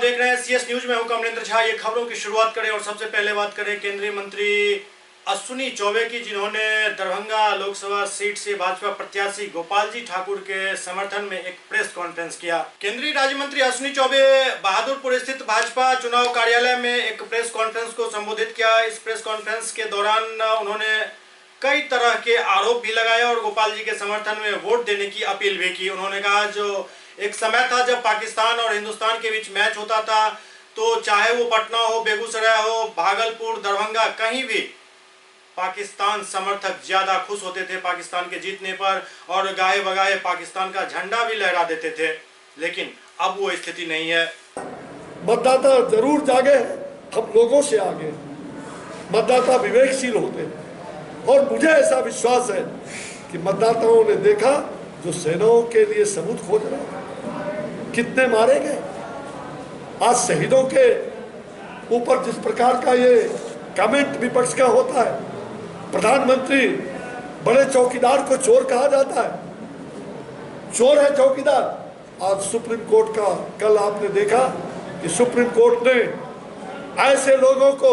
देख रहे हैं सीएस न्यूज में हूं कमलेंद्र झा। ये खबरों की शुरुआत करें और सबसे पहले बात करें केंद्रीय मंत्री अश्विनी चौबे की, जिन्होंने दरभंगा लोकसभा सीट से भाजपा प्रत्याशी गोपाल जी ठाकुर के समर्थन में एक प्रेस कॉन्फ्रेंस किया। केंद्रीय राज्य मंत्री अश्विनी चौबे बहादुरपुर स्थित भाजपा चुनाव कार्यालय में एक प्रेस कॉन्फ्रेंस को संबोधित किया। इस प्रेस कॉन्फ्रेंस के दौरान उन्होंने कई तरह के आरोप भी लगाए और गोपाल जी के समर्थन में वोट देने की अपील भी की। उन्होंने कहा, जो एक समय था जब पाकिस्तान और हिंदुस्तान के बीच मैच होता था, तो चाहे वो पटना हो, बेगूसराय हो, भागलपुर, दरभंगा, कहीं भी पाकिस्तान समर्थक ज्यादा खुश होते थे पाकिस्तान के जीतने पर और गाहे बगाहे पाकिस्तान का झंडा भी लहरा देते थे। लेकिन अब वो स्थिति नहीं है। मतदाता जरूर जागे, हम लोगों से आगे, मतदाता विवेकशील होते हैं और मुझे ऐसा विश्वास है कि मतदाताओं ने देखा जो सेनाओं के लिए सबूत खोज रहा था, कितने मारे गए। आज शहीदों के ऊपर जिस प्रकार का ये कमेंट विपक्ष का होता है, प्रधानमंत्री बड़े चौकीदार को चोर कहा जाता है, चोर है चौकीदार। आज सुप्रीम कोर्ट का, कल आपने देखा कि सुप्रीम कोर्ट ने ऐसे लोगों को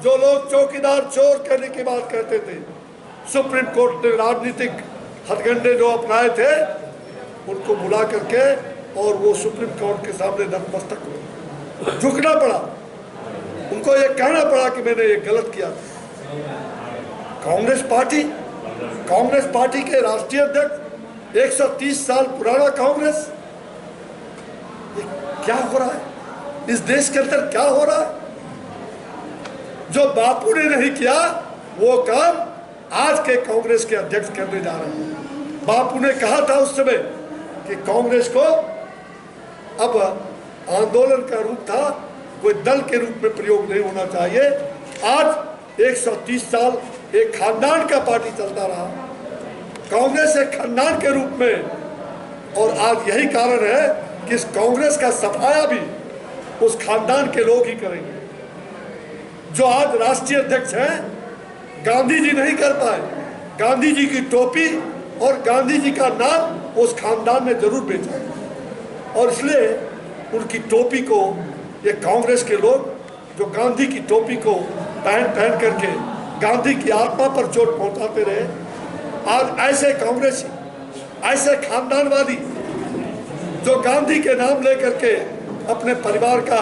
जो लोग चौकीदार चोर कहने की बात करते थे, सुप्रीम कोर्ट ने राजनीतिक हथकंडे जो अपनाए थे उनको बुला करके और वो सुप्रीम कोर्ट के सामने नतमस्तक हुए, झुकना पड़ा उनको, ये कहना पड़ा कि मैंने ये गलत किया था। कांग्रेस पार्टी के राष्ट्रीय अध्यक्ष, 130 साल पुराना कांग्रेस, ये क्या हो रहा है इस देश के अंदर, क्या हो रहा है? जो बापू ने नहीं किया वो काम आज के कांग्रेस के अध्यक्ष करने जा रहे हैं। बापू ने कहा था उस समय कि कांग्रेस को अब आंदोलन का रूप था, कोई दल के रूप में प्रयोग नहीं होना चाहिए। आज 130 साल एक खानदान का पार्टी चलता रहा, कांग्रेस एक खानदान के रूप में, और आज यही कारण है कि इस कांग्रेस का सफाया भी उस खानदान के लोग ही करेंगे। जो आज राष्ट्रीय अध्यक्ष हैं, गांधी जी नहीं कर पाए। गांधी जी की टोपी और गांधी जी का नाम उस खानदान ने जरूर बेचा और इसलिए उनकी टोपी को ये कांग्रेस के लोग जो गांधी की टोपी को पहन पहन करके गांधी की आत्मा पर चोट पहुंचाते रहे, आज ऐसे कांग्रेसी, ऐसे खानदानवादी जो गांधी के नाम लेकर के अपने परिवार का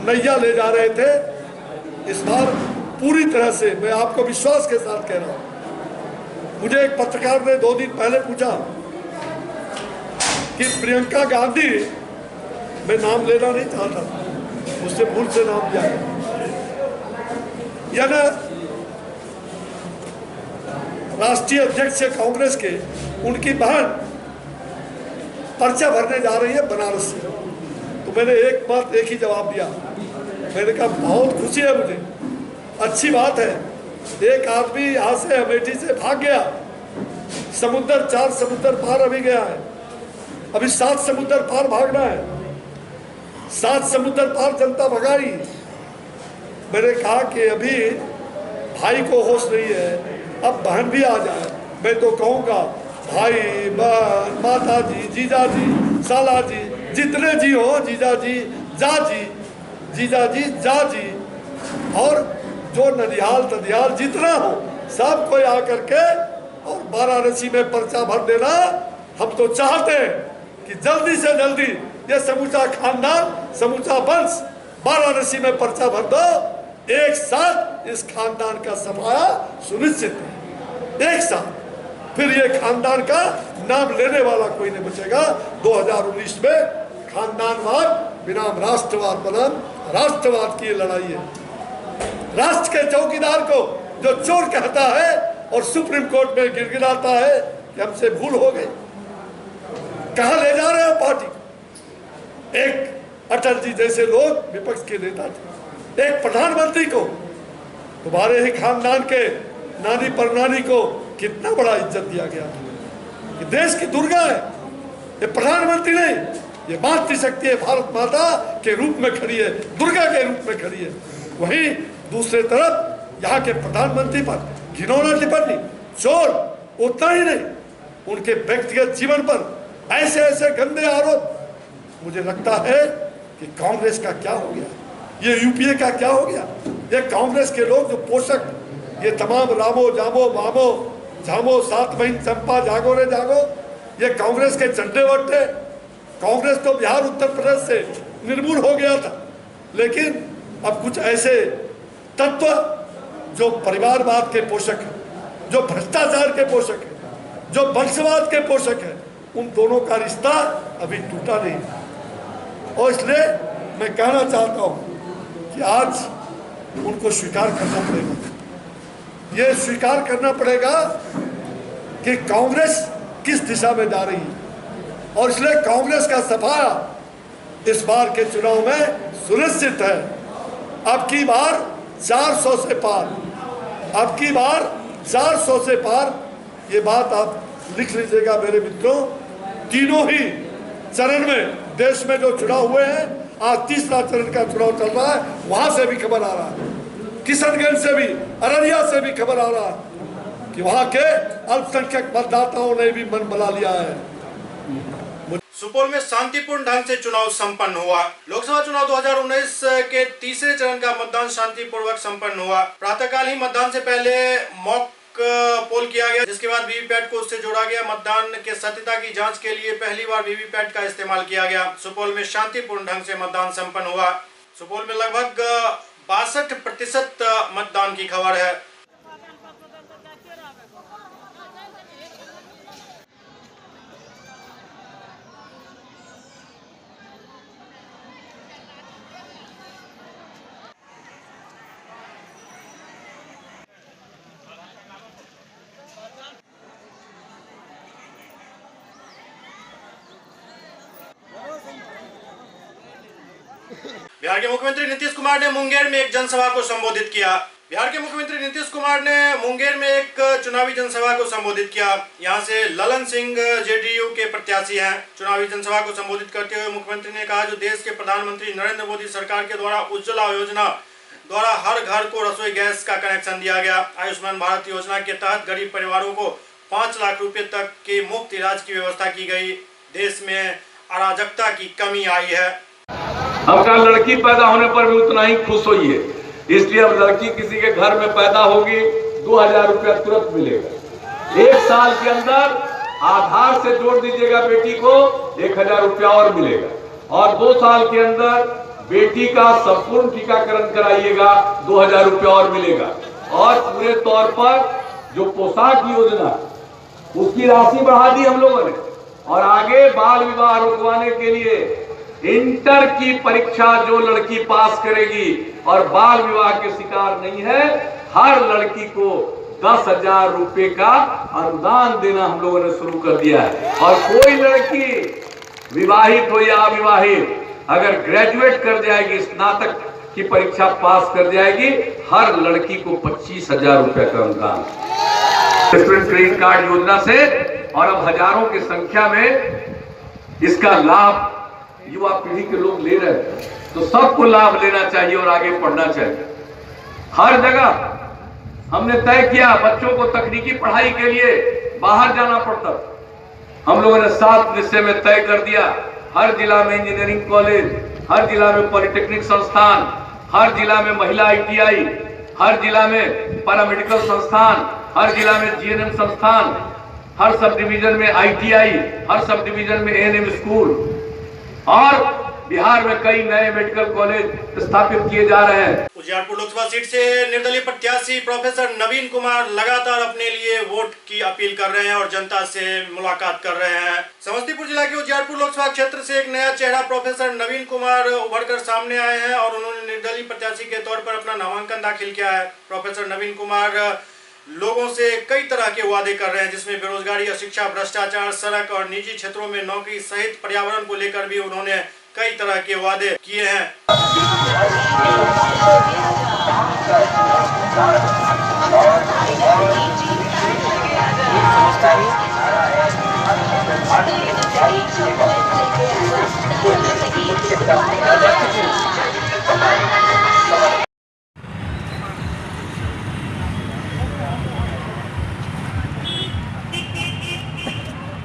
नैया ले जा रहे थे, इस बार पूरी तरह से मैं आपको विश्वास के साथ कह रहा हूं। मुझे एक पत्रकार ने 2 दिन पहले पूछा कि प्रियंका गांधी, मैं नाम लेना नहीं चाहता, मुझसे भूल से नाम लिया गया, या ना राष्ट्रीय अध्यक्ष कांग्रेस के, उनकी बहन पर्चा भरने जा रही है बनारस से। तो मैंने एक बात, एक ही जवाब दिया, मैंने कहा बहुत खुशी है मुझे, अच्छी बात है, एक आदमी यहाँ से अमेठी से भाग गया, समुद्र, 4 समुद्र पार अभी गया है, अभी 7 समुद्र पार भागना है, 7 समुद्र पार जनता भगाई। मैंने कहा कि अभी भाई को होश नहीं है, अब बहन भी आ जाए, मैं तो कहूँगा भाई, बहन, माता जी, जीजा जी, साला जी, जितने जी हो, जीजा जी, जा जी, जीजा जी, जा जी, और जो ननिहाल तनिहाल जितना हो सब कोई आकर के और वाराणसी में पर्चा भर देना। हम तो चाहते हैं कि जल्दी से जल्दी ये समूचा खानदान, समूचा वंश वाराणसी में पर्चा भर दो, एक साथ इस खानदान का सफाया सुनिश्चित है, एक साथ। फिर ये खानदान का नाम लेने वाला कोई नहीं बचेगा। 2019 में खानदानवाद बनाम राष्ट्रवाद, बनाम राष्ट्रवाद की लड़ाई है। राष्ट्र के चौकीदार को जो चोर कहता है और सुप्रीम कोर्ट में गिड़गिड़ाता है कि हमसे भूल हो गई, कहां ले जा रहे हो पार्टी? एक अटल जी जैसे लोग विपक्ष के नेता थे, एक प्रधानमंत्री को, तुम्हारे ही खानदान के नानी परनानी को कितना बड़ा इज्जत दिया गया था कि देश की दुर्गा है, ये प्रधानमंत्री नहीं, ये मातृशक्ति है, भारत माता के रूप में खड़ी है, दुर्गा के रूप में खड़ी है। वहीं दूसरे तरफ यहाँ के प्रधानमंत्री पर घिनौना टिप्पणी, चोर, उतना ही नहीं, उनके व्यक्तिगत जीवन पर ऐसे ऐसे गंदे आरोप। मुझे लगता है कि कि कांग्रेस का क्या हो गया, ये यूपीए का क्या हो गया, ये कांग्रेस के लोग जो पोषक, ये तमाम रामो जामो मामो झामो सात बहन चंपा जागो रे जागो, ये कांग्रेस के चड्डे वट्टे। कांग्रेस तो बिहार उत्तर प्रदेश से निर्मूल हो गया था, लेकिन अब कुछ ऐसे तत्व जो परिवारवाद के पोषक हैं, जो भ्रष्टाचार के पोषक हैं, जो वंशवाद के पोषक हैं, उन दोनों का रिश्ता अभी टूटा नहीं। और इसलिए मैं कहना चाहता हूँ कि आज उनको स्वीकार करना पड़ेगा, ये स्वीकार करना पड़ेगा कि कांग्रेस किस दिशा में जा रही है। और इसलिए कांग्रेस का सफाया इस बार के चुनाव में सुनिश्चित है। अब की बार 400 से पार, अब की बार 400 से पार, ये बात आप लिख लीजिएगा मेरे मित्रों। तीनों ही चरण में देश में जो चुनाव हुए हैं, आज तीसरा चरण का चुनाव चल रहा है, वहां से भी खबर आ रहा है, किशनगंज से भी, अररिया से भी खबर आ रहा है कि वहां के अल्पसंख्यक मतदाताओं ने भी मन बना लिया है। सुपौल में शांतिपूर्ण ढंग से चुनाव संपन्न हुआ। लोकसभा चुनाव 2019 के तीसरे चरण का मतदान शांतिपूर्वक संपन्न हुआ। प्रातःकाल ही मतदान से पहले मॉक पोल किया गया, जिसके बाद वीवीपैट को उससे जोड़ा गया। मतदान के सत्यता की जांच के लिए पहली बार वीवीपैट का इस्तेमाल किया गया। सुपौल में शांतिपूर्ण ढंग से मतदान संपन्न हुआ। सुपौल में लगभग 62% मतदान की खबर है। बिहार के मुख्यमंत्री नीतीश कुमार ने मुंगेर में एक जनसभा को संबोधित किया। बिहार के मुख्यमंत्री नीतीश कुमार ने मुंगेर में एक चुनावी जनसभा को संबोधित किया। यहां से ललन सिंह जेडीयू के प्रत्याशी हैं। चुनावी जनसभा को संबोधित करते हुए मुख्यमंत्री ने कहा, जो देश के प्रधानमंत्री नरेंद्र मोदी सरकार के द्वारा उज्ज्वला योजना द्वारा हर घर को रसोई गैस का कनेक्शन दिया गया। आयुष्मान भारत योजना के तहत गरीब परिवारों को 5 लाख रुपए तक के मुफ्त इलाज की व्यवस्था की गई। देश में अराजकता की कमी आई है। हमका लड़की पैदा होने पर भी उतना ही खुश होइए, इसलिए अब लड़की किसी के घर में पैदा होगी 2000 रुपया तुरंत मिलेगा। 1 साल के अंदर आधार से जोड़ दीजिएगा बेटी को, 1000 रुपया और मिलेगा। और 2 साल के अंदर बेटी का संपूर्ण टीकाकरण कराइएगा, 2000 रुपया और मिलेगा। और पूरे तौर पर जो पोशाक योजना, उसकी राशि बढ़ा दी हम लोगों ने। और आगे बाल विवाह रुकवाने के लिए इंटर की परीक्षा जो लड़की पास करेगी और बाल विवाह के शिकार नहीं है, हर लड़की को 10,000 रुपए का अनुदान देना हम लोगों ने शुरू कर दिया है। और कोई लड़की विवाहित हो या अविवाहित, अगर ग्रेजुएट कर जाएगी, स्नातक की परीक्षा पास कर जाएगी, हर लड़की को 25,000 रुपए का अनुदान स्टूडेंट क्रेडिट कार्ड योजना से। और अब हजारों की संख्या में इसका लाभ युवा पीढ़ी के लोग ले रहे हैं, तो सबको लाभ लेना चाहिए और आगे पढ़ना चाहिए। हर जगह हमने तय किया, बच्चों को तकनीकी पढ़ाई के लिए बाहर जाना पड़ता, हम लोगों ने 7 निश्चय में तय कर दिया, हर जिला में इंजीनियरिंग कॉलेज, हर जिला में पॉलिटेक्निक संस्थान, हर जिला में महिला आईटीआई, हर जिला में पैरामेडिकल संस्थान, हर जिला में जीएनएम संस्थान, हर सब डिवीजन में आईटीआई, हर सब डिवीजन में एएनएम स्कूल, और बिहार में कई नए मेडिकल कॉलेज स्थापित किए जा रहे हैं। उजियारपुर लोकसभा सीट से निर्दलीय प्रत्याशी प्रोफेसर नवीन कुमार लगातार अपने लिए वोट की अपील कर रहे हैं और जनता से मुलाकात कर रहे हैं। समस्तीपुर जिला के उजियारपुर लोकसभा क्षेत्र से एक नया चेहरा प्रोफेसर नवीन कुमार उभर कर सामने आए हैं और उन्होंने निर्दलीय प्रत्याशी के तौर पर अपना नामांकन दाखिल किया है। प्रोफेसर नवीन कुमार लोगों से कई तरह के वादे कर रहे हैं, जिसमें बेरोजगारी, अशिक्षा, भ्रष्टाचार, सड़क और निजी क्षेत्रों में नौकरी सहित पर्यावरण को लेकर भी उन्होंने कई तरह के वादे किए हैं।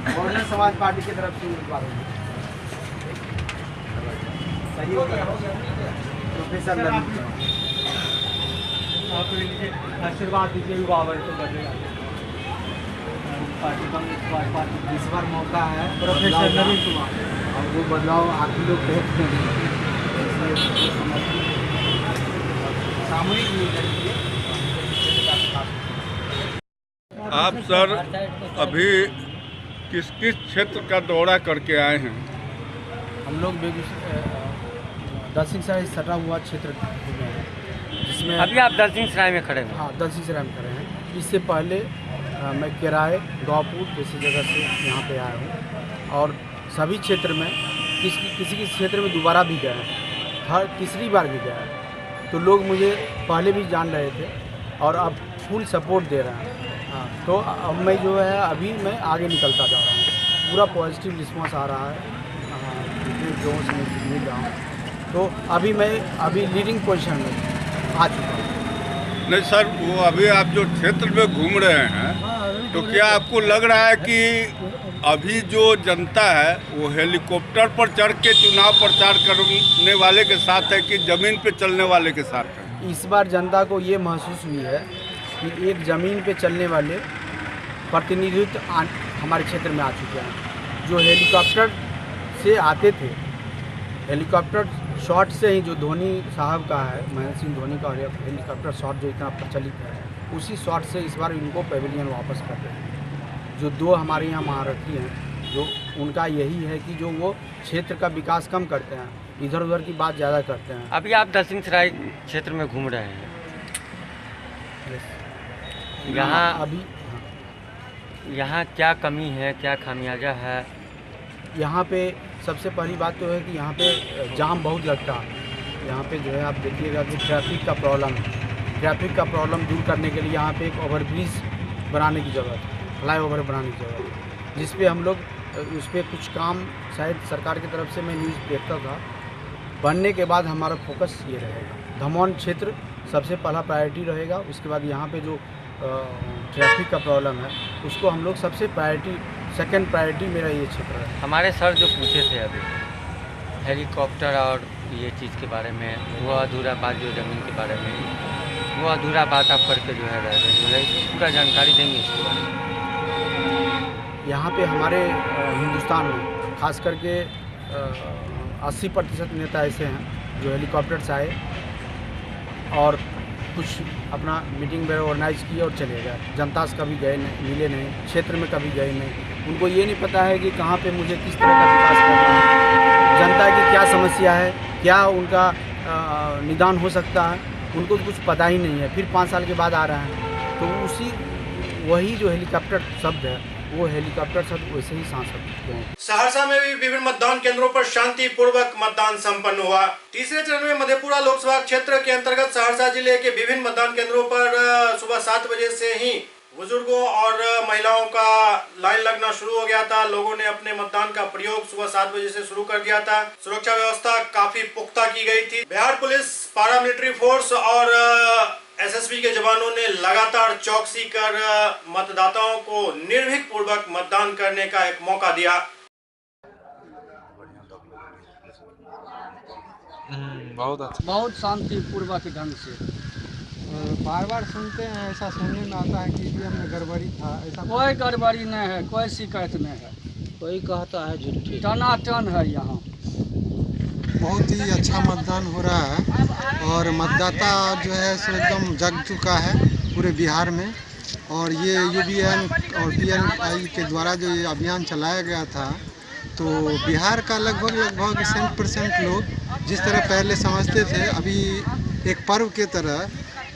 बहुजन समाज पार्टी की तरफ से उम्मीदवार होंगे। सही हो गया। प्रोफेसर नवीन आप आशीर्वाद दीजिए, युवा वर्ग को बढ़ेगा पार्टी, कांग्रेस पार्टी। इस बार मौका है प्रोफेसर नवीन कुमार, और वो बदलाव आप ही लोग देखते हैं। सामूहिक निर्णय लीजिए। आप सर अभी किस किस क्षेत्र का दौरा करके आए हैं? हम लोग दलसिंहसराय सटा हुआ क्षेत्र में है, जिसमें अभी आप दलसिंहसराय में खड़े हैं। हाँ, दलसिंहसराय में खड़े हैं। इससे पहले मैं किराए, गौपुर जैसी जगह से यहाँ पे आया हूँ और सभी क्षेत्र में किसी किसी क्षेत्र में दोबारा भी गए हैं, हर तीसरी बार भी गए हैं। तो लोग मुझे पहले भी जान रहे थे और अब फुल सपोर्ट दे रहे हैं। हाँ, तो अब मैं जो है अभी मैं आगे निकलता जा रहा हूँ। पूरा पॉजिटिव रिस्पॉन्स आ रहा है। हाँ, जितने लोगों से मैं मिल रहा हूँ, तो अभी मैं अभी लीडिंग पोजीशन में आ चुका हूँ। नहीं सर, वो अभी आप जो क्षेत्र में घूम रहे हैं, तो क्या आपको लग रहा है कि अभी जो जनता है वो हेलीकॉप्टर पर चढ़ के चुनाव प्रचार करने वाले के साथ है कि ज़मीन पे चलने वाले के साथ है? इस बार जनता को ये महसूस हुई है कि एक ज़मीन पे चलने वाले प्रतिनिधित्व हमारे क्षेत्र में आ चुके हैं। जो हेलीकॉप्टर से आते थे, हेलीकॉप्टर शॉट से ही, जो धोनी साहब का है, महेंद्र सिंह धोनी का हेलीकॉप्टर शॉट जो इतना प्रचलित है, उसी शॉट से इस बार इनको पवेलियन वापस कर रहे हैं। जो दो हमारे यहाँ महारथी हैं, जो उनका यही है कि जो वो क्षेत्र का विकास कम करते हैं, इधर उधर की बात ज़्यादा करते हैं। अभी आप दलसिंहसराय क्षेत्र में घूम रहे हैं, यहाँ अभी यहाँ क्या कमी है, क्या खामियाजा है? यहाँ पे सबसे पहली बात तो है कि यहाँ पे जाम बहुत लगता है। यहाँ पे जो है आप देखिएगा कि ट्रैफिक का प्रॉब्लम है। ट्रैफिक का प्रॉब्लम दूर करने के लिए यहाँ पे एक ओवरब्रिज बनाने की ज़रूरत है, फ्लाई ओवर बनाने की ज़रूरत है, जिस पे हम लोग उस पर कुछ काम शायद सरकार की तरफ से मैं न्यूज़ देखता था, बनने के बाद हमारा फोकस ये रहेगा। धमौन क्षेत्र सबसे पहला प्रायोरिटी रहेगा। उसके बाद यहाँ पे जो ट्रैफिक का प्रॉब्लम है उसको हम लोग सबसे प्रायोरिटी, सेकंड प्रायोरिटी मेरा ये क्षेत्र है। हमारे सर जो पूछे थे अभी हेलीकॉप्टर और ये चीज़ के बारे में, वो अधूरा बात जो ज़मीन के बारे में, वो अधूरा बात आप करके जो है रह गए, जो है पूरा जानकारी देंगे इसके बारे में। यहाँ पे हमारे हिंदुस्तान में खास करके 80% नेता ऐसे हैं जो हेलीकॉप्टर से आए और कुछ अपना मीटिंग वगैरह ऑर्गेनाइज किए और चले गए। जनता से कभी गए नहीं, मिले नहीं, क्षेत्र में कभी गए नहीं। उनको ये नहीं पता है कि कहाँ पे मुझे किस तरह का विकास करना है, जनता की क्या समस्या है, क्या उनका निदान हो सकता है, उनको तो कुछ पता ही नहीं है। फिर 5 साल के बाद आ रहा है तो उसी वही जो हेलीकॉप्टर शब्द है, वो हेलीकॉप्टर शब्द वैसे ही सांसद। सहरसा में भी विभिन्न मतदान केंद्रों पर शांतिपूर्वक मतदान संपन्न हुआ। तीसरे चरण में मधेपुरा लोकसभा क्षेत्र के अंतर्गत सहरसा जिले के विभिन्न मतदान केंद्रों पर सुबह 7 बजे से ही बुजुर्गों और महिलाओं का लाइन लगना शुरू हो गया था। लोगों ने अपने मतदान का प्रयोग सुबह 7 बजे से शुरू कर दिया था। सुरक्षा व्यवस्था काफी पुख्ता की गई थी। बिहार पुलिस, पैरामिलिट्री फोर्स और एसएसबी के जवानों ने लगातार चौकसी कर मतदाताओं को निर्भीक पूर्वक मतदान करने का एक मौका दिया। बहुत अच्छा, बहुत शांतिपूर्वक ढंग से। बार बार सुनते हैं, ऐसा सुनने में आता है कि ईवीएम में गड़बड़ी था, ऐसा कोई गड़बड़ी नहीं है, कोई शिकायत नहीं है। कोई कहता है झूठी, टनाटन है यहाँ। बहुत ही अच्छा मतदान हो रहा है और मतदाता जो है सो एकदम जग चुका है पूरे बिहार में। और ये यूबीएन और पीएनआई के द्वारा जो ये अभियान चलाया गया था, तो बिहार का लगभग लगभग 100% लोग जिस तरह पहले समझते थे, अभी एक पर्व के तरह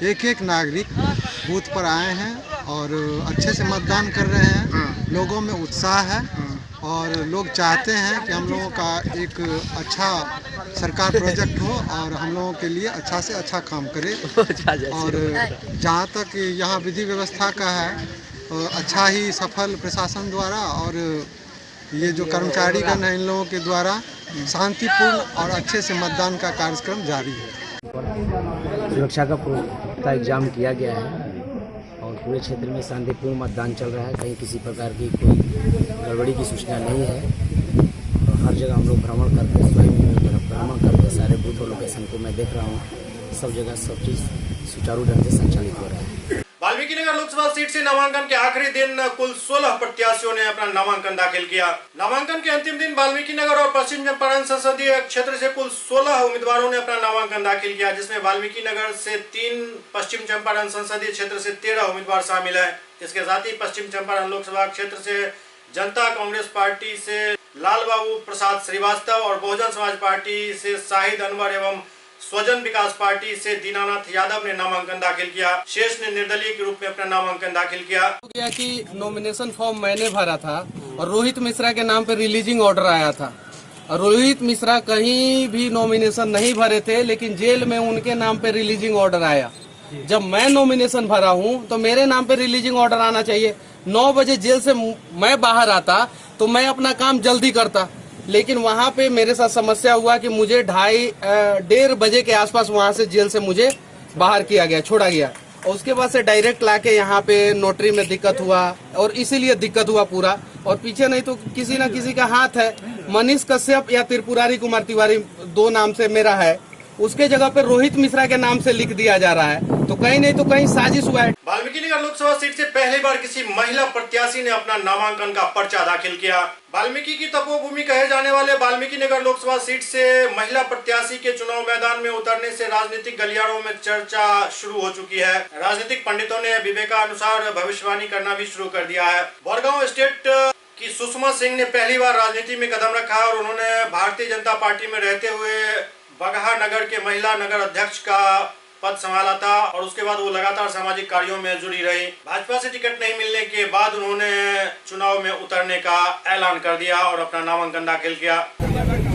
एक एक नागरिक बूथ पर आए हैं और अच्छे से मतदान कर रहे हैं। लोगों में उत्साह है और लोग चाहते हैं कि हम लोगों का एक अच्छा सरकार प्रोजेक्ट हो और हम लोगों के लिए अच्छा से अच्छा काम करे। और जहाँ तक यहाँ विधि व्यवस्था का है, अच्छा ही सफल प्रशासन द्वारा और ये जो कर्मचारीगण हैं इन लोगों के द्वारा शांतिपूर्ण और अच्छे से मतदान का कार्यक्रम जारी है। सुरक्षा का पुख्ता इंतजाम किया गया है और पूरे क्षेत्र में शांतिपूर्ण मतदान चल रहा है। कहीं किसी प्रकार की कोई गड़बड़ी की सूचना नहीं है। हर हर जगह हम लोग भ्रमण करके, स्वयं भ्रमण करके सारे बूथ और लोकेशन को मैं देख रहा हूँ। सब जगह सब चीज़ सुचारू ढंग से संचालित हो रहा है। वाल्मीकिनगर लोकसभा सीट से नामांकन के आखिरी दिन कुल 16 प्रत्याशियों ने अपना नामांकन दाखिल किया। नामांकन के अंतिम दिन वाल्मीकिनगर और पश्चिम चंपारण संसदीय क्षेत्र से कुल 16 उम्मीदवारों ने अपना नामांकन दाखिल किया, जिसमें वाल्मीकिनगर से 3, पश्चिम चंपारण संसदीय क्षेत्र से 13 उम्मीदवार शामिल हैं। इसके साथ ही पश्चिम चंपारण लोकसभा क्षेत्र से जनता कांग्रेस पार्टी से लाल बाबू प्रसाद श्रीवास्तव और बहुजन समाज पार्टी से शाहिद अनवर एवं स्वजन विकास पार्टी से दीनानाथ यादव ने नामांकन दाखिल किया। शेष ने निर्दलीय के रूप में अपना नामांकन दाखिल किया। गया कि नॉमिनेशन फॉर्म मैंने भरा था और रोहित मिश्रा के नाम पर रिलीजिंग ऑर्डर आया था और रोहित मिश्रा कहीं भी नॉमिनेशन नहीं भरे थे, लेकिन जेल में उनके नाम पे रिलीजिंग ऑर्डर आया। जब मैं नॉमिनेशन भरा हूँ तो मेरे नाम पे रिलीजिंग ऑर्डर आना चाहिए। 9 बजे जेल से मैं बाहर आता तो मैं अपना काम जल्दी करता, लेकिन वहाँ पे मेरे साथ समस्या हुआ कि मुझे 1:30 बजे के आसपास वहाँ से जेल से मुझे बाहर किया गया, छोड़ा गया। और उसके बाद से डायरेक्ट लाके यहाँ पे नोटरी में दिक्कत हुआ और इसीलिए दिक्कत हुआ पूरा। और पीछे नहीं तो किसी न किसी का हाथ है। मनीष कश्यप या त्रिपुरारी कुमार तिवारी 2 नाम से मेरा है, उसके जगह पे रोहित मिश्रा के नाम से लिख दिया जा रहा है, तो कहीं नहीं तो कहीं साजिश हुआ है। वाल्मीकिनगर लोकसभा सीट से पहली बार किसी महिला प्रत्याशी ने अपना नामांकन का पर्चा दाखिल किया। वाल्मीकि की तपोभूमि कहे जाने वाले वाल्मीकिनगर लोकसभा सीट से महिला प्रत्याशी के चुनाव मैदान में उतरने से राजनीतिक गलियारों में चर्चा शुरू हो चुकी है। राजनीतिक पंडितों ने विवेकानुसार भविष्यवाणी करना भी शुरू कर दिया है। बोरगांव स्टेट की सुषमा सिंह ने पहली बार राजनीति में कदम रखा और उन्होंने भारतीय जनता पार्टी में रहते हुए बगहा नगर के महिला नगर अध्यक्ष का पद संभाला था और उसके बाद वो लगातार सामाजिक कार्यों में जुड़ी रही। भाजपा से टिकट नहीं मिलने के बाद उन्होंने चुनाव में उतरने का ऐलान कर दिया और अपना नामांकन दाखिल किया।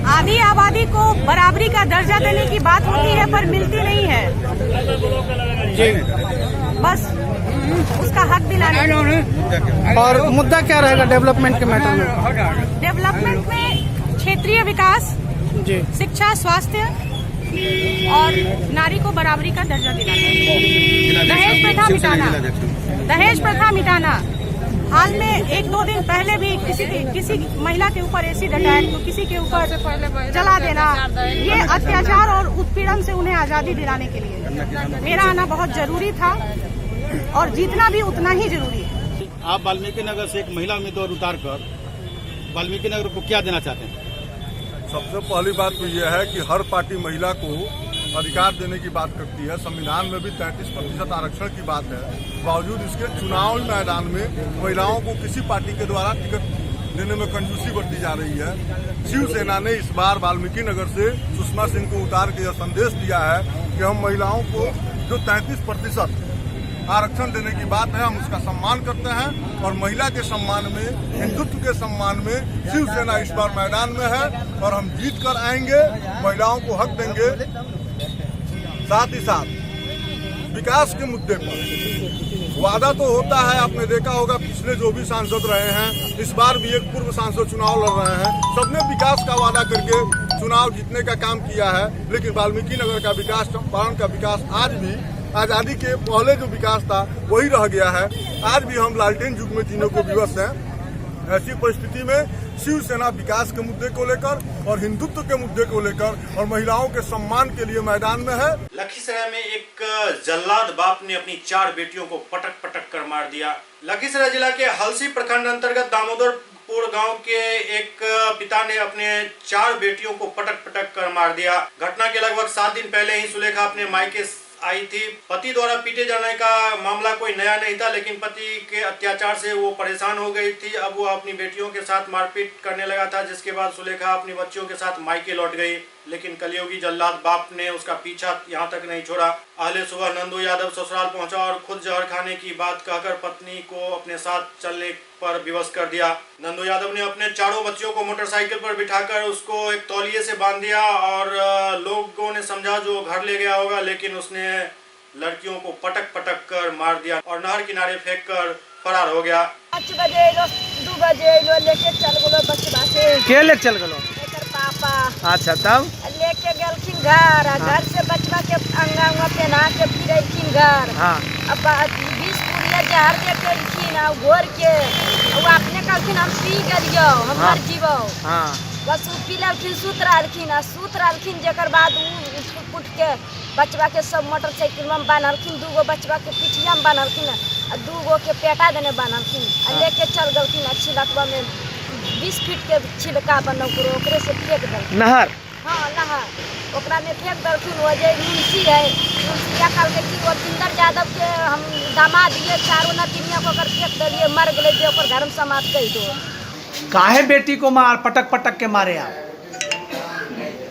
आधी आबादी को बराबरी का दर्जा देने की बात होती है पर मिलती नहीं है जी। बस उसका हक दिलाने। और मुद्दा क्या रहेगा डेवलपमेंट के मैटर में? डेवलपमेंट में क्षेत्रीय विकास जी, शिक्षा, स्वास्थ्य और नारी को बराबरी का दर्जा दिलाना, दहेज प्रथा मिटाना, दहेज प्रथा मिटाना। हाल में 1-2 दिन पहले भी किसी महिला के ऊपर एसिड अटैक तो किसी के ऊपर जला देना, ये अत्याचार और उत्पीड़न से उन्हें आजादी दिलाने के लिए मेरा आना बहुत जरूरी था और जीतना भी उतना ही जरूरी है। आप वाल्मीकि नगर से एक महिला उम्मीदवार उतार कर वाल्मीकि नगर को क्या देना चाहते हैं? सबसे पहली बात तो यह है कि हर पार्टी महिला को अधिकार देने की बात करती है। संविधान में भी 33% आरक्षण की बात है, बावजूद इसके चुनावी मैदान में महिलाओं को किसी पार्टी के द्वारा टिकट देने में कंजूसी बरती जा रही है। शिवसेना ने इस बार वाल्मीकि नगर से सुषमा सिंह को उतार के यह संदेश दिया है कि हम महिलाओं को जो 33% आरक्षण देने की बात है, हम उसका सम्मान करते हैं और महिला के सम्मान में, हिंदुत्व के सम्मान में शिवसेना इस बार मैदान में है और हम जीत कर आएंगे, महिलाओं को हक देंगे। साथ ही साथ विकास के मुद्दे पर वादा तो होता है, आपने देखा होगा पिछले जो भी सांसद रहे हैं, इस बार भी एक पूर्व सांसद चुनाव लड़ रहे हैं, सबने विकास का वादा करके चुनाव जीतने का काम किया है, लेकिन वाल्मीकि नगर का विकास, चंपारण का विकास आज भी आज़ादी के पहले जो विकास था वही रह गया है। आज भी हम लालटेन युग में जीने को विवश हैं। ऐसी परिस्थिति में शिवसेना विकास के मुद्दे को लेकर और हिंदुत्व के मुद्दे को लेकर और महिलाओं के सम्मान के लिए मैदान में है। लखीसराय में एक जल्लाद बाप ने अपनी 4 बेटियों को पटक पटक कर मार दिया। लखीसराय जिला के हलसी प्रखंड अंतर्गत दामोदरपुर गांव के एक पिता ने अपने 4 बेटियों को पटक पटक कर मार दिया। घटना के लगभग 7 दिन पहले ही सुलेखा अपने मायके आई थी। पति द्वारा पीटे जाने का मामला कोई नया नहीं था, लेकिन पति के अत्याचार से वो परेशान हो गई थी। अब वो अपनी बेटियों के साथ मारपीट करने लगा था, जिसके बाद सुलेखा अपनी बच्चियों के साथ मायके लौट गई। लेकिन कलयुगी जल्लाद बाप ने उसका पीछा यहाँ तक नहीं छोड़ा। अहले सुबह नंदू यादव ससुराल पहुंचा और खुद जहर खाने की बात कहकर पत्नी को अपने साथ चलने पर विवश कर दिया। नंदू यादव ने अपने चारों बच्चियों को मोटरसाइकिल पर बिठाकर उसको एक तौलिए से बांध दिया और लोगों ने समझा जो घर ले गया होगा, लेकिन उसने लड़कियों को पटक पटक कर मार दिया और नहर किनारे फेंक कर फरार हो गया। 5 बजे 2 बजे लेके चल गलो बच्चा के। के लेके चल गलो? पापा। अच्छा, तब लेके गेलखिन घर। हाँ। घर से बचवा के अंगा उंगा पहना के फिर अखिन घर। हाँ। अब 20 पुड़िया जहर दे के अखिन आ घोर के वो अपने कहलखिन हम पी गेलियो, हम मर जीबो। हाँ। बस ओ पी लेलखिन, सुति रहलखिन आ सुति रहलखिन। जकर बाद ओ उठिके बचबाके सब मोटरसाइकिलमे बान्हलखिन, 2 गो बचबाके पिठियामे बान्हलखिन आ 2 गोके पेटा देने बान्हलखिन आ लेके चल गेलखिन आ छिलकबामे 20 फीटके छिलका बनल ओकरे से फेंक देलखिन। नहर? हाँ, नहर, ओकरामे फेंक देलखिन। ओ जे मुंशी है, मुंशिया कहलकै कि अरविंदर यादव के हम दामाद ये चारो नतिनिया को ओकर फेंक देलिए, मर गेलै, जे ओकर धर्म समाज कहि दो। काहे बेटी को मार पटक पटक के मारे आप?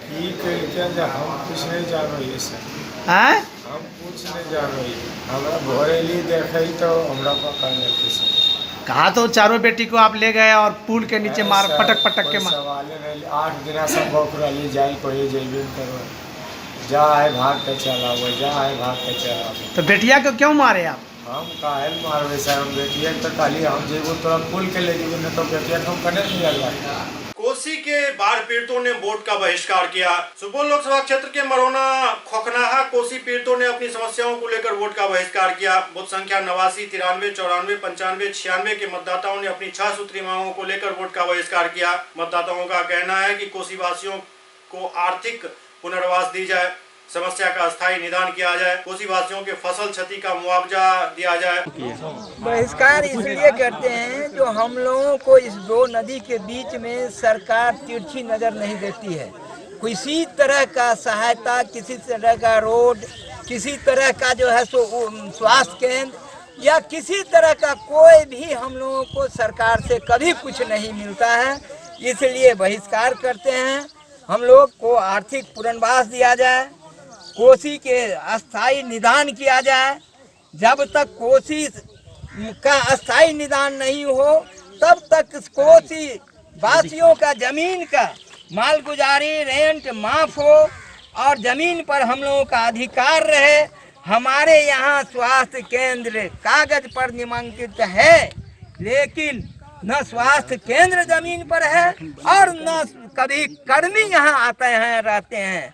की कहिते जे हम कुछ नहीं जानै हियै सर। हैं? हम कुछ नहीं जानै हियै। हमरा भोरेली देखै तो हमरा पकड़ लेलकै सर। कहा तो चारों बेटी को आप ले गए और पुल के नीचे मार सर, पटक पटक के कोई मार। सवाले नहीं। 8 दिना से बौक रहली, जाई कोई जइबे न करो, जा है भाग के चल आबो, जा है भाग के चल आबो। तो बेटिया को क्यों मारे आप? हम काहे ले मारबै सर? हम बेटिया के तो कहली हम जेबो तोरा पुल के ले जेबो, नहीं तो बेटिया के हम कने ले जाबो। कोसी के बाढ़ पीड़ितों ने वोट का बहिष्कार किया। सुपौल लोकसभा क्षेत्र के मरौना खोखनाहा कोसी पीड़ितों ने अपनी समस्याओं को लेकर वोट का बहिष्कार किया। बूथ संख्या 89, 93, 94, 95, 96 के मतदाताओं ने अपनी 6 सूत्री मांगों को लेकर वोट का बहिष्कार किया। मतदाताओं का कहना है कि कोसी वासियों को आर्थिक पुनर्वास दी जाए, समस्या का स्थायी निदान किया जाए, कोसी वासियों के फसल क्षति का मुआवजा दिया जाए। बहिष्कार इसलिए करते हैं जो हम लोगों को इस 2 नदी के बीच में सरकार तिरछी नज़र नहीं देती है। किसी तरह का सहायता, किसी तरह का रोड, किसी तरह का जो है सो स्वास्थ्य केंद्र या किसी तरह का कोई भी हम लोगों को सरकार से कभी कुछ नहीं मिलता है, इसलिए बहिष्कार करते हैं। हम लोग को आर्थिक पुनर्वास दिया जाए, कोसी के अस्थायी निदान किया जाए। जब तक कोसी का अस्थायी निदान नहीं हो तब तक कोसी वासियों का जमीन का मालगुजारी रेंट माफ हो और जमीन पर हम लोगों का अधिकार रहे। हमारे यहाँ स्वास्थ्य केंद्र कागज पर निमांकित है, लेकिन न स्वास्थ्य केंद्र जमीन पर है और न कभी कर्मी यहाँ आते हैं रहते हैं।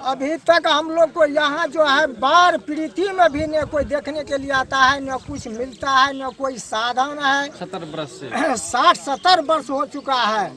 अभी तक हम लोग को यहाँ जो है बाढ़ पीड़ित में भी न कोई देखने के लिए आता है, न कुछ मिलता है, न कोई साधन है। 70 वर्ष से 60-70 वर्ष हो चुका है,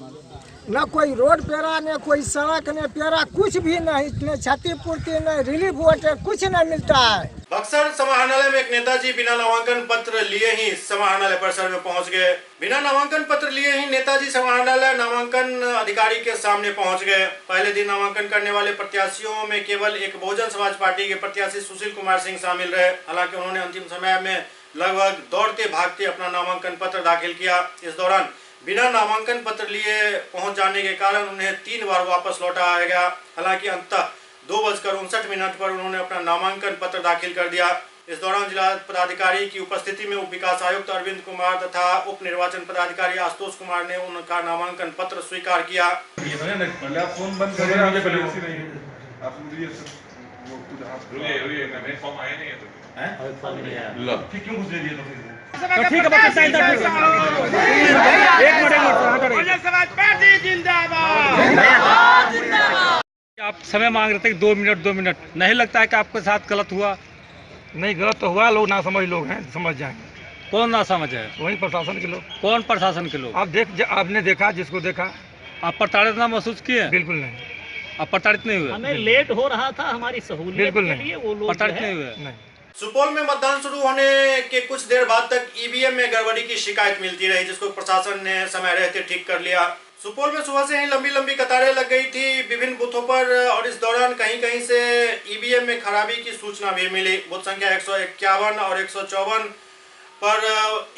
न कोई रोड पेरा, न कोई सड़क, न पेरा, कुछ भी नहीं, न क्षतिपूर्ति, न रिलीफ वाटर, कुछ नहीं मिलता है। बक्सर समाहरणालय में एक नेताजी बिना नामांकन पत्र लिए ही समाहरणालय परिसर में पहुंच गए। बिना नामांकन पत्र लिए ही नेताजी समाहरणालय नामांकन अधिकारी के सामने पहुंच गए। पहले दिन नामांकन करने वाले प्रत्याशियों में केवल एक बहुजन समाज पार्टी के प्रत्याशी सुशील कुमार सिंह शामिल रहे। हालांकि उन्होंने अंतिम समय में लगभग दौड़ते भागते अपना नामांकन पत्र दाखिल किया। इस दौरान बिना नामांकन पत्र लिए पहुंच जाने के कारण उन्हें 3 बार वापस लौटाया गया। हालांकि अंततः 2:59 पर उन्होंने अपना नामांकन पत्र दाखिल कर दिया। इस दौरान जिला पदाधिकारी की उपस्थिति में उप विकास आयुक्त अरविंद कुमार तथा उप निर्वाचन पदाधिकारी आशुतोष कुमार ने उनका नामांकन पत्र स्वीकार किया। आप समय मांग रहे थे कि 2 मिनट 2 मिनट, नहीं लगता है कि आपके साथ गलत हुआ? नहीं, गलत तो हुआ, लोग ना समझ लोग हैं, समझ जाएंगे। कौन ना समझ है? वही प्रशासन के लोग। कौन प्रशासन के लोग? आप देख, आपने देखा, जिसको देखा। आप प्रताड़ित ना महसूस किए? बिल्कुल नहीं। आप प्रताड़ित नहीं हुए? हमें लेट हो रहा था हमारी सहूलियत बिल्कुल के नहीं। लिए, वो लोग प्रताड़ित नहीं हुए? नहीं। सुपौल में मतदान शुरू होने के कुछ देर बाद तक ईवीएम में गड़बड़ी की शिकायत मिलती रही, जिसको प्रशासन ने समय रहते ठीक कर लिया। सुपौल में सुबह से ही लंबी लंबी कतारें लग गई थी विभिन्न बूथों पर और इस दौरान कहीं कहीं से ईवीएम में खराबी की सूचना भी मिली। बूथ संख्या 151 और 154 पर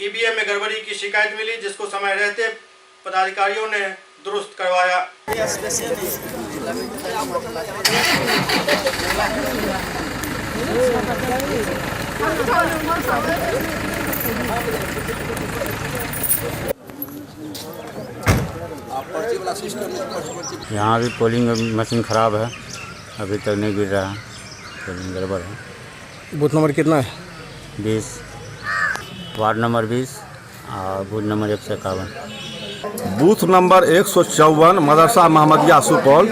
ईवीएम में गड़बड़ी की शिकायत मिली, जिसको समय रहते पदाधिकारियों ने दुरुस्त करवाया। यहाँ भी पोलिंग मशीन खराब है, अभी तक नहीं गिर रहा है, पोलिंग गड़बड़ है। बूथ नंबर कितना है? 20, वार्ड नंबर 20 और बूथ नंबर 151। बूथ नंबर 154 मदरसा महमदिया सुपौल,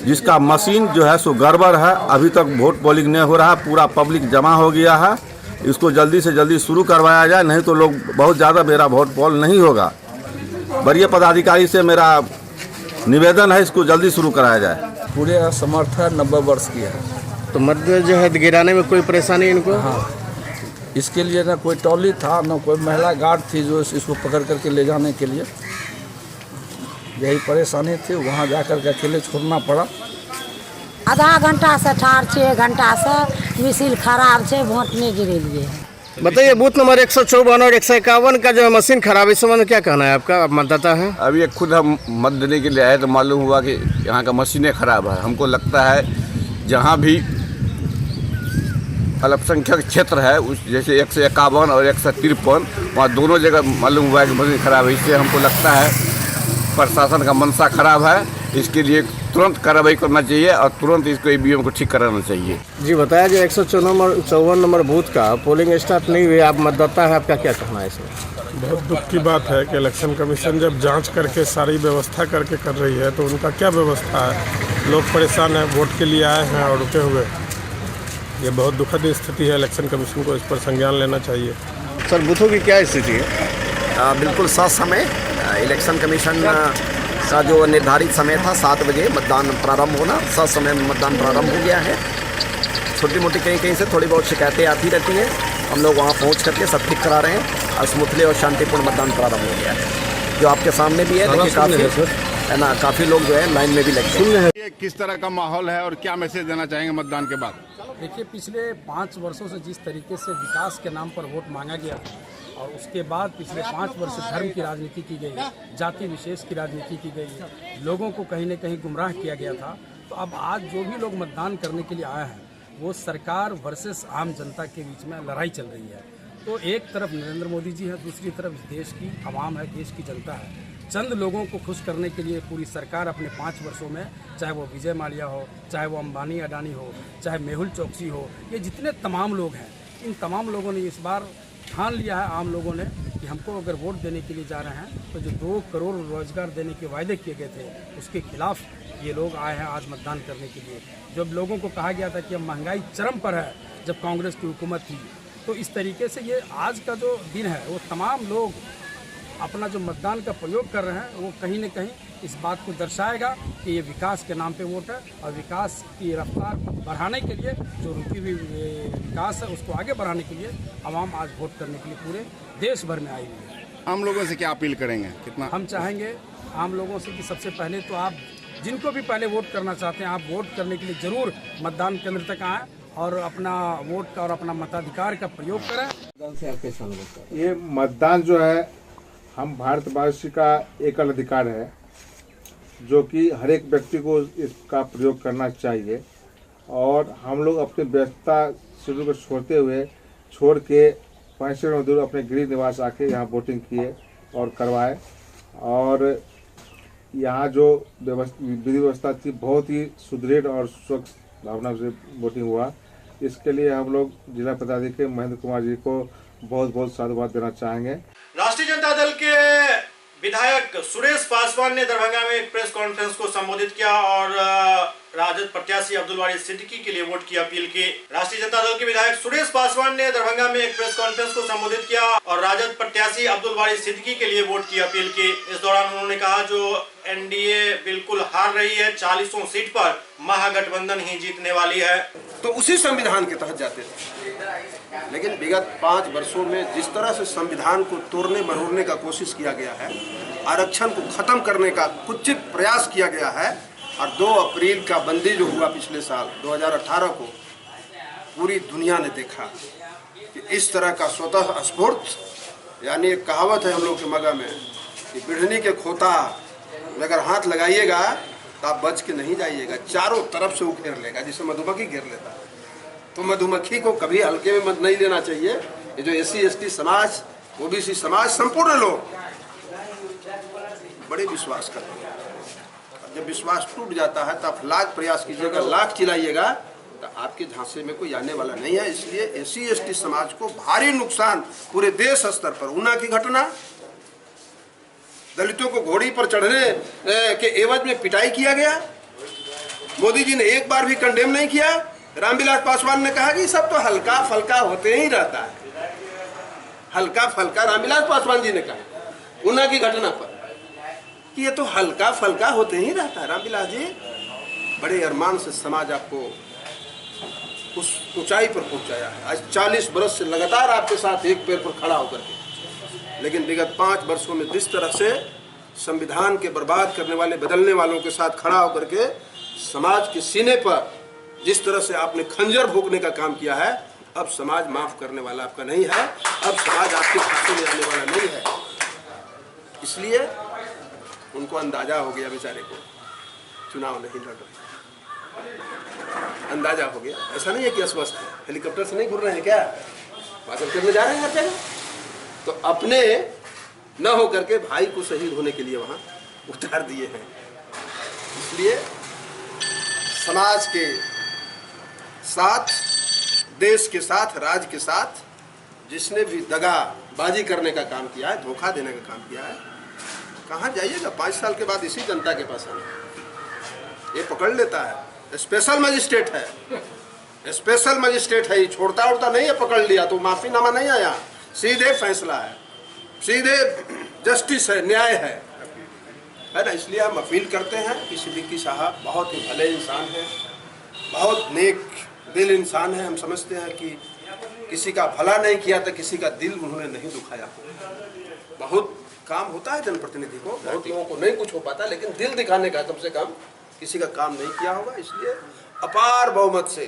जिसका मशीन जो है सो गड़बड़ है, अभी तक वोट पोलिंग नहीं हो रहा है, पूरा पब्लिक जमा हो गया है। इसको जल्दी से जल्दी शुरू करवाया जाए, नहीं तो लोग बहुत ज़्यादा मेरा वोट पोल नहीं होगा। वरीय पदाधिकारी से मेरा निवेदन है, इसको जल्दी शुरू कराया जाए। पूरे असमर्थ है, 90 वर्ष की है। तो मत जो है गिराने में कोई परेशानी इनको? हाँ, इसके लिए ना कोई ट्रॉली था, ना कोई महिला गार्ड थी जो इसको पकड़ करके ले जाने के लिए। यही परेशानी थी, वहाँ जा कर के अकेले छोड़ना पड़ा। आधा घंटा से ठाड़ छे, घंटा से मिसिल खराब छे, वोट नहीं गिरेलिए। बताइए, बूथ नंबर 154 और 151 का जो मशीन खराब है, इस संबंध में क्या कहना है आपका? आप मतदाता हैं। अभी ये खुद हम मत देने के लिए आए तो मालूम हुआ कि यहाँ का मशीनें खराब है। हमको लगता है जहाँ भी अल्पसंख्यक क्षेत्र है, उस जैसे 151 और 153, वहाँ दोनों जगह मालूम हुआ है कि मशीन खराब है। इससे हमको लगता है प्रशासन का मंशा खराब है। इसके लिए तुरंत कार्रवाई करना चाहिए और तुरंत इसको ईवीएम को ठीक कराना चाहिए। जी बताया जो 154 नंबर बूथ का पोलिंग स्टार्ट नहीं हुई, आप मतदाता हैं, आपका क्या कहना है इसमें? बहुत दुख की बात है कि इलेक्शन कमीशन जब जांच करके सारी व्यवस्था करके कर रही है तो उनका क्या व्यवस्था है। लोग परेशान हैं, वोट के लिए आए हैं और रुके हुए। ये बहुत दुखद स्थिति है। इलेक्शन कमीशन को इस पर संज्ञान लेना चाहिए। सर, बूथों की क्या स्थिति है? बिल्कुल ससमय इलेक्शन कमीशन का जो निर्धारित समय था 7 बजे मतदान प्रारंभ होना, ससमय मतदान प्रारंभ हो गया है। छोटी मोटी कहीं कहीं से थोड़ी बहुत शिकायतें आती रहती हैं, हम लोग वहाँ पहुँच करके सब ठीक करा रहे हैं और स्मूथली और शांतिपूर्ण मतदान प्रारंभ हो गया है, जो आपके सामने भी है। देखिए काफ़ी है ना, काफ़ी लोग जो है लाइन में भी लग गए हैं। किस तरह का माहौल है और क्या मैसेज देना चाहेंगे मतदान के बाद? देखिए, पिछले 5 वर्षों से जिस तरीके से विकास के नाम पर वोट मांगा गया और उसके बाद पिछले 5 वर्ष धर्म की राजनीति की गई, जाति विशेष की राजनीति की गई, लोगों को कहीं न कहीं गुमराह किया गया था। तो अब आज जो भी लोग मतदान करने के लिए आए हैं वो सरकार वर्सेस आम जनता के बीच में लड़ाई चल रही है। तो एक तरफ नरेंद्र मोदी जी हैं, दूसरी तरफ देश की आवाम है, देश की जनता है। चंद लोगों को खुश करने के लिए पूरी सरकार अपने 5 वर्षों में, चाहे वो विजय माल्या हो, चाहे वो अंबानी अडानी हो, चाहे मेहुल चौकसी हो, ये जितने तमाम लोग हैं, इन तमाम लोगों ने इस बार ठान लिया है आम लोगों ने कि हमको अगर वोट देने के लिए जा रहे हैं तो जो 2 करोड़ रोजगार देने के वायदे किए गए थे उसके खिलाफ ये लोग आए हैं आज मतदान करने के लिए। जब लोगों को कहा गया था कि अब महंगाई चरम पर है जब कांग्रेस की हुकूमत थी, तो इस तरीके से ये आज का जो दिन है वो तमाम लोग अपना जो मतदान का प्रयोग कर रहे हैं वो कहीं ना कहीं इस बात को दर्शाएगा कि ये विकास के नाम पे वोट है और विकास की रफ्तार बढ़ाने के लिए जो रुकी हुई विकास है उसको आगे बढ़ाने के लिए आवाम आज वोट करने के लिए पूरे देश भर में आई हुई है। आम लोगों से क्या अपील करेंगे? कितना हम चाहेंगे आम लोगों से कि सबसे पहले तो आप जिनको भी पहले वोट करना चाहते हैं आप वोट करने के लिए ज़रूर मतदान केंद्र तक आएँ और अपना वोट का और अपना मताधिकार का प्रयोग करें। ये मतदान जो है हम भारतवासी का एकल अधिकार है जो कि हर एक व्यक्ति को इसका प्रयोग करना चाहिए और हम लोग अपनी व्यस्तता शेड्यूल को छोड़ते हुए छोड़ के 65 मजदूर अपने गृह निवास आके यहाँ वोटिंग किए और करवाए और यहाँ जो विधि व्यवस्था थी बहुत ही सुदृढ़ और स्वच्छ भावना से वोटिंग हुआ। इसके लिए हम लोग जिला पदाधिकारी महेंद्र कुमार जी को बहुत बहुत साधुवाद देना चाहेंगे। राष्ट्रीय जनता दल के विधायक सुरेश पासवान ने दरभंगा में एक प्रेस कॉन्फ्रेंस को संबोधित किया और राजद प्रत्याशी अब्दुल बारी सिद्दीकी के लिए वोट की अपील की। राष्ट्रीय जनता दल के विधायक सुरेश पासवान ने दरभंगा में एक प्रेस कॉन्फ्रेंस को संबोधित किया और राजद प्रत्याशी अब्दुल बारी सिद्दीकी के लिए वोट की अपील की। इस दौरान उन्होंने कहा जो एनडीए बिल्कुल हार रही है, 40 सीट पर महागठबंधन ही जीतने वाली है। तो उसी संविधान के तहत जाते थे, लेकिन विगत 5 वर्षों में जिस तरह से संविधान को तोड़ने मरोड़ने का कोशिश किया गया है, आरक्षण को खत्म करने का कुचित प्रयास किया गया है और 2 अप्रैल का बंदी जो हुआ पिछले साल 2018 को पूरी दुनिया ने देखा कि इस तरह का स्वतः स्फूर्त, यानी एक कहावत है हम लोग के मगह में कि बिढ़नी के खोता में अगर हाथ लगाइएगा तो आप बच के नहीं जाइएगा, चारों तरफ से वो घेर लेगा, जिसे मधुमक्खी घेर लेता है। तो मधुमक्खी को कभी हल्के में मत नहीं लेना चाहिए। ये जो SC ST समाज, OBC समाज, संपूर्ण लोग बड़े विश्वास करते हैं। जब विश्वास टूट जाता है तो आप लाख प्रयास कीजिएगा, लाख चिल्लाइएगा, तो आपके झांसे में कोई आने वाला नहीं है। इसलिए SC ST समाज को भारी नुकसान पूरे देश स्तर पर, ऊना की घटना, दलितों को घोड़ी पर चढ़ने के एवज में पिटाई किया गया, मोदी जी ने एक बार भी कंडेम नहीं किया। रामविलास पासवान ने कहा कि सब तो हल्का फल्का होते ही रहता है, हल्का फल्का रामविलास पासवान जी ने कहा ऊना की घटना पर। कि ये तो हल्का फल्का होते ही रहता है। रामविलास जी, बड़े अरमान से समाज आपको उस ऊंचाई पर पहुंचाया है। आज 40 बरस से लगातार आपके साथ एक पैर पर खड़ा होकर के, लेकिन विगत 5 वर्षों में जिस तरह से संविधान के बर्बाद करने वाले, बदलने वालों के साथ खड़ा होकर के समाज के सीने पर जिस तरह से आपने खंजर भोंकने का काम किया है, अब समाज माफ़ करने वाला आपका नहीं है, अब समाज आपके खाते में आने वाला नहीं है। इसलिए उनको अंदाज़ा हो गया बेचारे को, चुनाव नहीं लड़ रहे, अंदाज़ा हो गया। ऐसा नहीं है कि अस्वस्थ है, हेलीकॉप्टर से नहीं घूर रहे हैं क्या, भाषण करने जा रहे हैं हर जगह। तो अपने न हो करके भाई को शहीद होने के लिए वहाँ उतार दिए हैं। इसलिए समाज के साथ, देश के साथ, राज्य के साथ जिसने भी दगाबाजी करने का काम किया है, धोखा देने का काम किया है, कहाँ जाइएगा? 5 साल के बाद इसी जनता के पास आना। ये पकड़ लेता है, स्पेशल मजिस्ट्रेट है, स्पेशल मजिस्ट्रेट है, ये छोड़ता उड़ता नहीं है। पकड़ लिया तो माफीनामा नहीं आया, सीधे फैसला है, सीधे जस्टिस है, न्याय है ना। इसलिए हम अपील करते हैं कि सिद्दीकी साहब बहुत ही भले इंसान हैं, बहुत नेक दिल इंसान है। हम समझते हैं कि किसी का भला नहीं किया तो किसी का दिल उन्होंने नहीं दुखाया। बहुत काम होता है जनप्रतिनिधि को, बहुत लोगों को नहीं कुछ हो पाता, लेकिन दिल दिखाने का कम से कम किसी का काम नहीं किया होगा। इसलिए अपार बहुमत से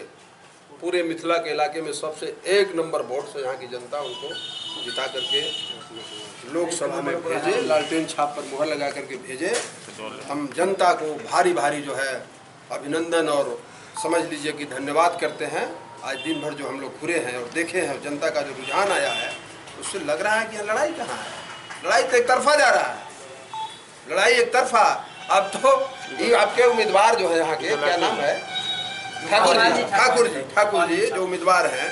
पूरे मिथिला के इलाके में सबसे 1 नंबर वोट से यहाँ की जनता उनको जिता करके लोकसभा में भेजे, लालटेन छाप पर मुहर लगा करके भेजे। हम जनता को भारी भारी जो है अभिनंदन और समझ लीजिए कि धन्यवाद करते हैं। आज दिन भर जो हम लोग घुरे हैं और देखे हैं, जनता का जो रुझान आया है, उससे लग रहा है कि यहाँ लड़ाई कहाँ है, लड़ाई तो एक तरफा जा रहा है, लड़ाई एक तरफा। अब तो ये आपके उम्मीदवार जो है यहाँ के, क्या नाम है, ठाकुर जी, ठाकुर जी, ठाकुर जी जो उम्मीदवार हैं,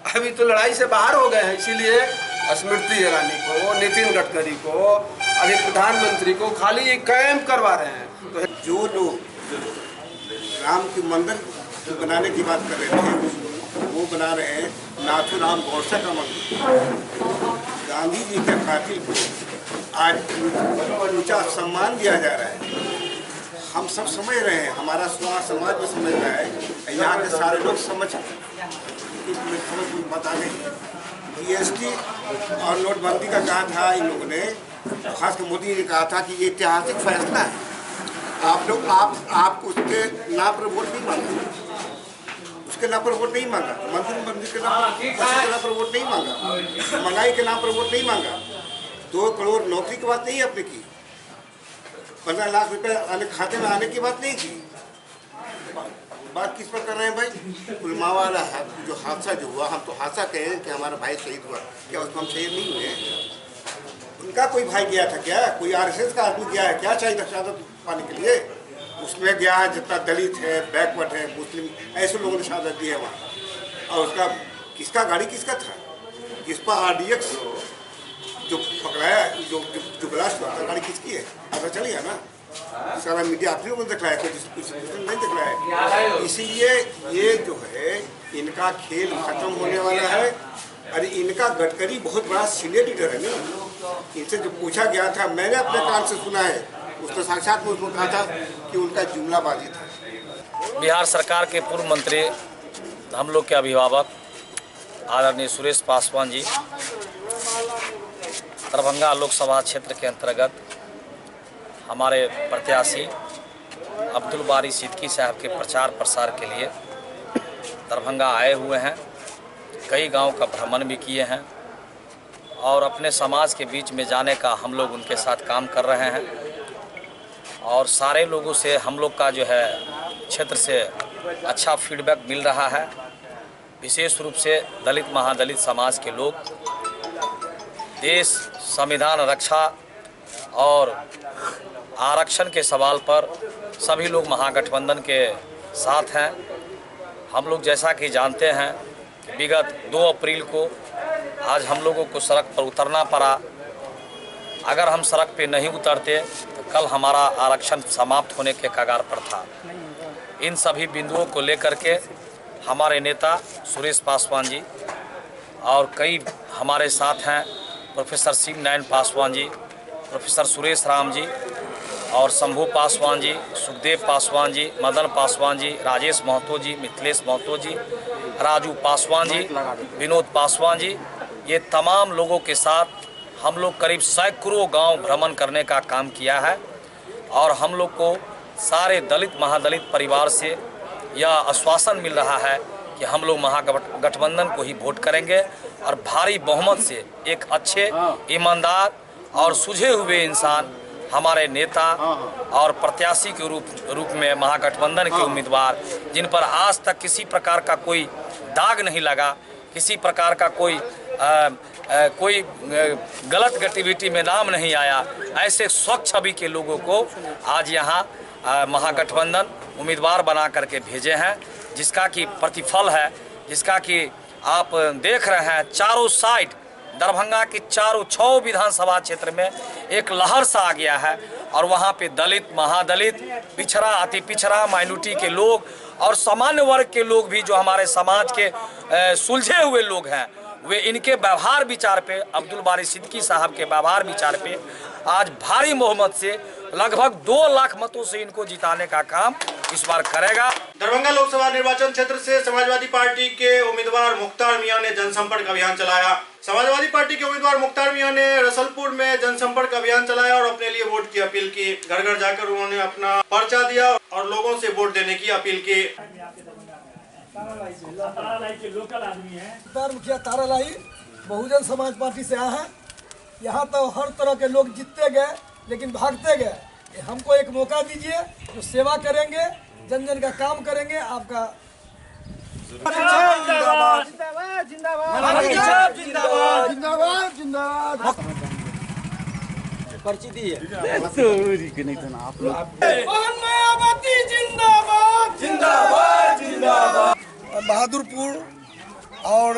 अभी तो लड़ाई से बाहर हो गए हैं। इसीलिए स्मृति ईरानी को, नितिन गडकरी को, अभी प्रधानमंत्री को खाली ये कैंप करवा रहे हैं। तो जो लोग राम के मंदिर बनाने की बात कर रहे थे, वो बना रहे हैं नाथूराम गोडसे का मंदिर। गांधी जी के कातिल को आज ऊंचा सम्मान दिया जा रहा है। हम सब समझ रहे हैं, हमारा समाज भी समझ रहा है, यहाँ के सारे लोग समझ बता नहीं। जीएसटी और नोटबंदी का कहा था इन लोगों ने, खासकर मोदी ने कहा था कि ये ऐतिहासिक फैसला है, आप लोग आप उसके नाम पर वोट नहीं मांगा, उसके नाम पर वोट नहीं मांगा, मंदिर के नाम पर वोट नहीं मांगा, महंगाई के नाम पर वोट नहीं मांगा। 2 करोड़ नौकरी की बात नहीं आपने की, 15 लाख रुपए आने खाते में आने की बात नहीं की। बात किस पर कर रहे हैं भाई? पुलवामा वाला जो हादसा जो हुआ, हम तो हादसा कहें कि हमारा भाई शहीद हुआ, क्या उसमें हम शहीद नहीं हुए? उनका कोई भाई गया था क्या? कोई आरएसएस का आदमी गया है क्या शहादत पाने के लिए? उसमें गया है जितना दलित है, बैकवर्ड है, मुस्लिम, ऐसे लोगों ने शहादत दी है वहाँ। और उसका किसका गाड़ी किसका था, किस पर आरडीएक्स जो पकड़ाया, जो जो ब्लास्ट हुआ, गाड़ी किसकी है पता चल गया ना। सारा मीडिया आप लोगों ने दिखलाया, कुछ नहीं दिखलाया। इसीलिए ये जो है इनका खेल खत्म होने वाला है। अरे इनका गडकरी बहुत बड़ा सीनियर लीडर है ना, इनसे जो पूछा गया था, मैंने अपने कान से सुना है, उसने साक्षात में उसको कहा था कि उनका जुमलाबाजी था। बिहार सरकार के पूर्व मंत्री, हम लोग के अभिभावक आदरणीय सुरेश पासवान जी दरभंगा लोकसभा क्षेत्र के अंतर्गत हमारे प्रत्याशी अब्दुल बारी सिद्दीकी साहब के प्रचार प्रसार के लिए दरभंगा आए हुए हैं। कई गांव का भ्रमण भी किए हैं और अपने समाज के बीच में जाने का हम लोग उनके साथ काम कर रहे हैं और सारे लोगों से हम लोग का जो है क्षेत्र से अच्छा फीडबैक मिल रहा है। विशेष रूप से दलित महादलित समाज के लोग देश संविधान रक्षा और आरक्षण के सवाल पर सभी लोग महागठबंधन के साथ हैं। हम लोग जैसा कि जानते हैं कि विगत 2 अप्रैल को आज हम लोगों को सड़क पर उतरना पड़ा। अगर हम सड़क पे नहीं उतरते तो कल हमारा आरक्षण समाप्त होने के कगार पर था। इन सभी बिंदुओं को लेकर के हमारे नेता सुरेश पासवान जी और कई हमारे साथ हैं, प्रोफेसर शिव नारायण पासवान जी, प्रोफेसर सुरेश राम जी और शंभू पासवान जी, सुखदेव पासवान जी, मदन पासवान जी, राजेश महतो जी, मिथिलेश महतो जी, राजू पासवान जी, विनोद पासवान जी, ये तमाम लोगों के साथ हम लोग करीब सैकड़ों गांव भ्रमण करने का काम किया है और हम लोग को सारे दलित महादलित परिवार से यह आश्वासन मिल रहा है कि हम लोग महागठबंधन को ही वोट करेंगे और भारी बहुमत से एक अच्छे, ईमानदार और सुझे हुए इंसान हमारे नेता और प्रत्याशी के रूप में महागठबंधन के उम्मीदवार, जिन पर आज तक किसी प्रकार का कोई दाग नहीं लगा, किसी प्रकार का कोई कोई गलत गतिविधि में नाम नहीं आया, ऐसे स्वच्छ छवि के लोगों को आज यहाँ महागठबंधन उम्मीदवार बना करके भेजे हैं, जिसका कि प्रतिफल है, जिसका कि आप देख रहे हैं चारों साइड दरभंगा के चारों 6 विधानसभा क्षेत्र में एक लहर सा आ गया है और वहाँ पे दलित, महादलित, पिछड़ा, अति पिछड़ा, माइनॉरिटी के लोग और सामान्य वर्ग के लोग भी जो हमारे समाज के सुलझे हुए लोग हैं, वे इनके व्यवहार विचार पे, अब्दुल बारी सिद्दीकी साहब के व्यवहार विचार पे आज भारी बहुमत से लगभग 2 लाख मतों से इनको जिताने का काम इस बार करेगा। दरभंगा लोकसभा निर्वाचन क्षेत्र से समाजवादी पार्टी के उम्मीदवार मुख्तार मियां ने जनसंपर्क अभियान चलाया। समाजवादी पार्टी के उम्मीदवार मुख्तार मियां ने रसलपुर में जनसंपर्क अभियान चलाया और अपने लिए वोट की अपील की। घर घर जाकर उन्होंने अपना पर्चा दिया और लोगों से वोट देने की अपील की। मुखिया तारालाई बहुजन समाज पार्टी से आए हैं। यहाँ तो हर तरह के लोग जीतते गए लेकिन भागते गए। हमको एक मौका दीजिए, जो सेवा करेंगे, जन जन का काम करेंगे। आपका जिंदाबाद जिंदाबाद जिंदाबाद जिंदाबाद। पर्ची दी है जिंदाबाद जिंदाबाद जिंदाबाद। बहादुरपुर और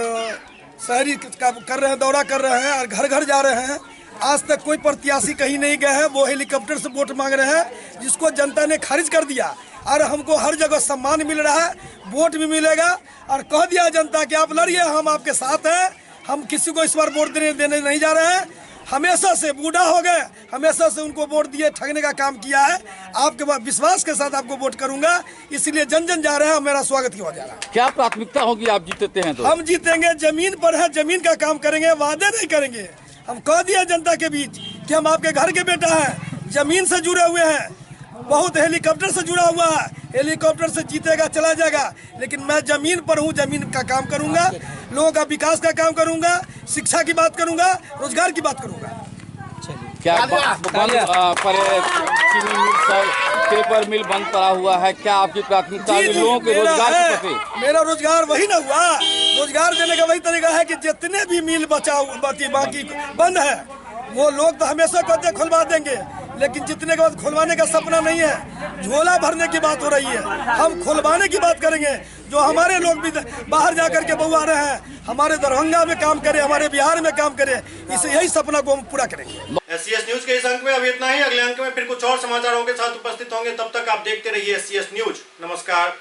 शहरी का कर रहे हैं, दौरा कर रहे हैं और घर घर जा रहे हैं। आज तक कोई प्रत्याशी कहीं नहीं गए हैं, वो हेलीकॉप्टर से वोट मांग रहे हैं, जिसको जनता ने खारिज कर दिया। और हमको हर जगह सम्मान मिल रहा है, वोट भी मिलेगा। और कह दिया जनता कि आप लड़िए, हम आपके साथ हैं, हम किसी को इस बार वोट देने नहीं जा रहे हैं। हमेशा से बूढ़ा हो गए, हमेशा से उनको वोट दिए, ठगने का काम किया है। आपके विश्वास के साथ आपको वोट करूंगा, इसलिए जन जन जा रहे हैं, मेरा स्वागत किया जा रहा है। क्या प्राथमिकता होगी आप जीतते हैं तो? हम जीतेंगे, जमीन पर है, जमीन का काम करेंगे, वादे नहीं करेंगे। हम कह दिया जनता के बीच कि हम आपके घर के बेटा हैं, जमीन से जुड़े हुए हैं, बहुत हेलीकॉप्टर से जुड़ा हुआ है, हेलीकॉप्टर से जीतेगा चला जाएगा, लेकिन मैं जमीन पर हूँ, जमीन का काम करूँगा, लोगों का विकास का काम करूँगा, शिक्षा की बात करूँगा, रोजगार की बात करूँगा। क्या पर चीनी मिल सर, पेपर मिल बंद पड़ा हुआ है, क्या आपकी प्राथमिकता लोगों के रोजगार के प्रति? मेरा रोजगार वही ना हुआ, रोजगार देने का वही तरीका है कि जितने भी मिल बचा बाकी बंद है, वो लोग तो हमेशा कहते खुलवा देंगे, लेकिन जितने के बाद खुलवाने का सपना नहीं है, झोला भरने की बात हो रही है। हम खुलवाने की बात करेंगे, जो हमारे लोग भी बाहर जा कर के बहुआ रहे हैं, हमारे दरभंगा में काम करें, हमारे बिहार में काम करें, इस यही सपना को हम पूरा करेंगे। एससीएस न्यूज के इस अंक में अभी इतना ही। अगले अंक में फिर कुछ और समाचारों के साथ उपस्थित होंगे, तब तक आप देखते रहिए एससीएस न्यूज। नमस्कार।